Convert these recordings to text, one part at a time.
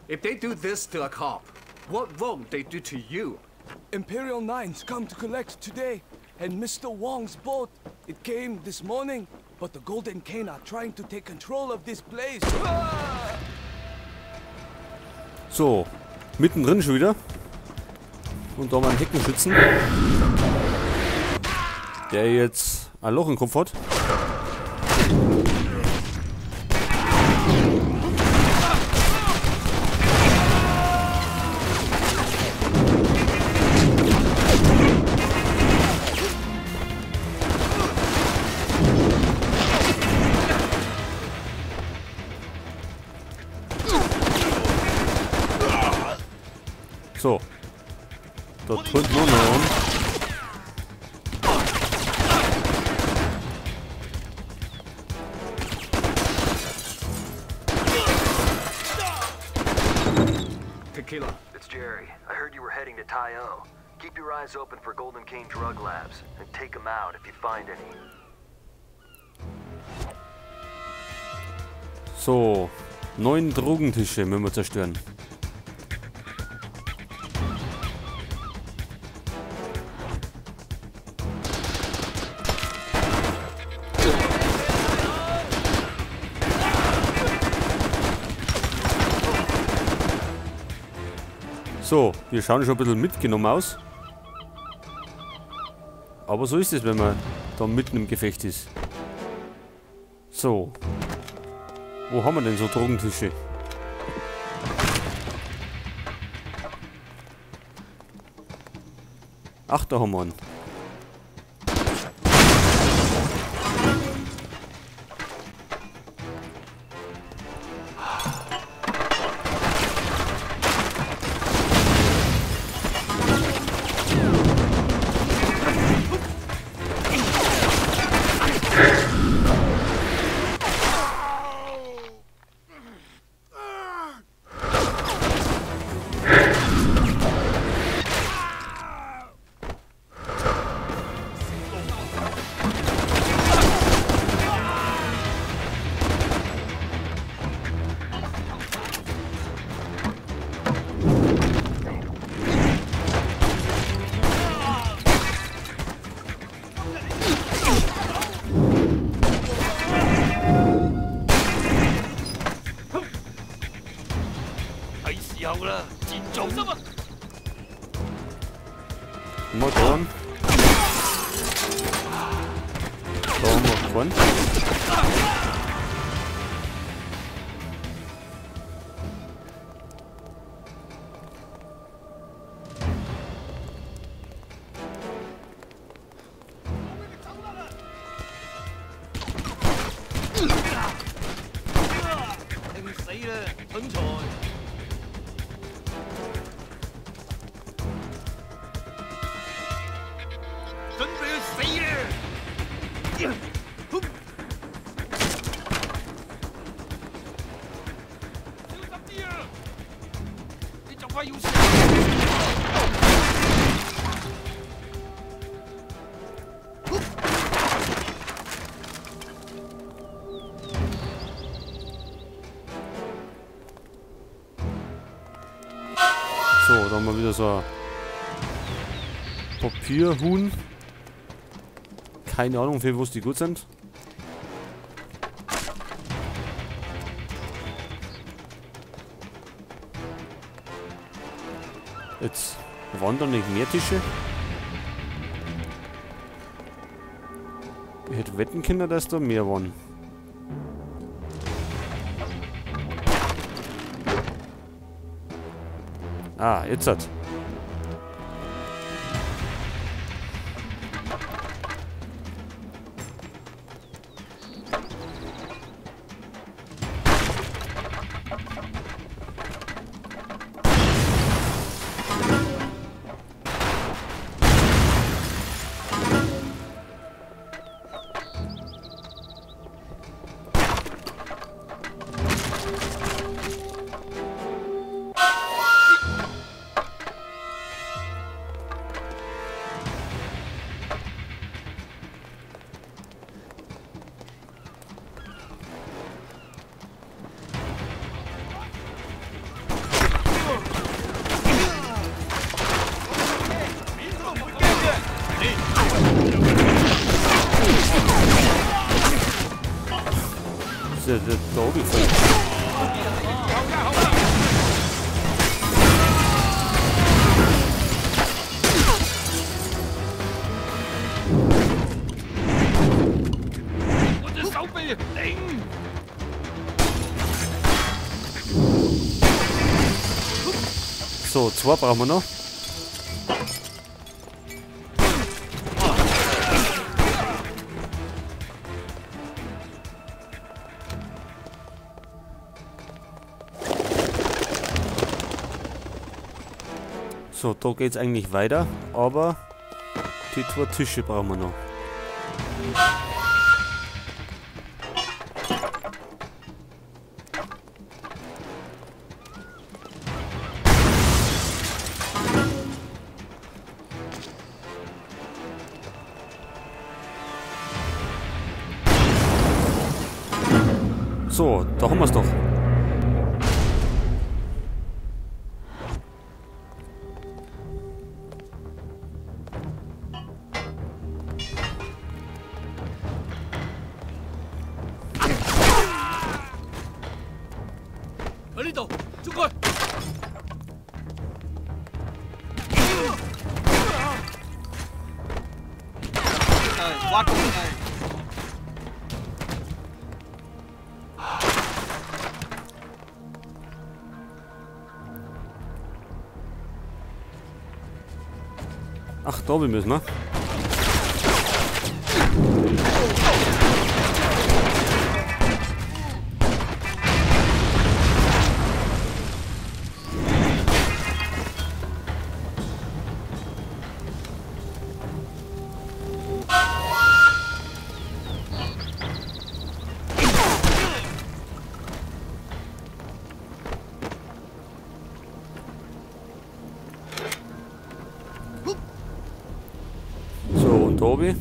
If they do this to a cop, what won't they do to you? Imperial Nines come to collect today, and Mr. Wong's boat. It came this morning, but the Golden Cane are trying to take control of this place. Ah! So, mittendrin schon wieder. Und da mal einen Heckenschützen, der jetzt ein Loch im Kopf hat. So. Da tut nur noch an. Tequila. It's Jerry. I heard you were heading to Tai O. Keep your eyes open for Golden Cane drug labs and take them out if you find any. So, 9 Drogentische müssen wir zerstören. So, wir schauen schon ein bisschen mitgenommen aus. Aber so ist es, wenn man da mitten im Gefecht ist. So. Wo haben wir denn so Drogentische? Ach, da haben wir einen. Motoren. Da haben wir gewonnen. So, da haben wir wieder so ein Papierhuhn. Keine Ahnung, für was die gut sind. Jetzt waren da nicht mehr Tische. Ich hätte wetten können, dass da mehr waren. Ah, jetzt hat. der da oben gefallen. So, zwei brauchen wir noch. So, da geht's eigentlich weiter, aber die zwei Tische brauchen wir noch. So, da haben wir's doch. Ach, da müssen wir. Tobi.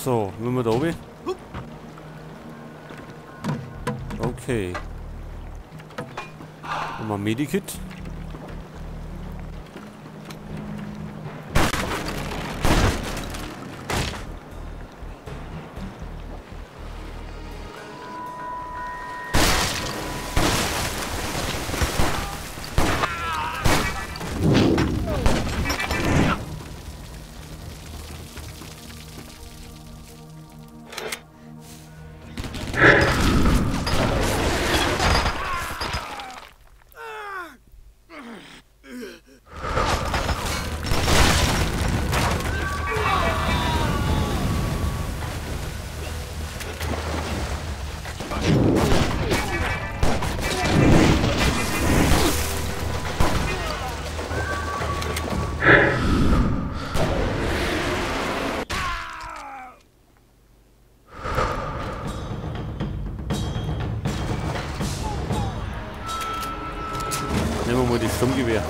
So, sind wir da oben? Okay. Haben wir ein Medikit? Nehmen wir mal die Sturmgewehr.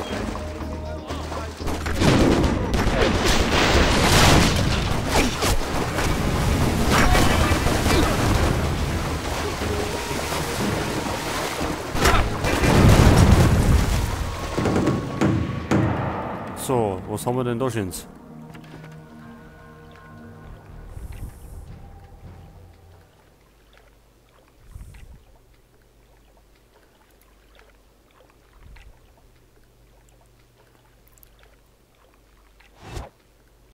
So, was haben wir denn da schon?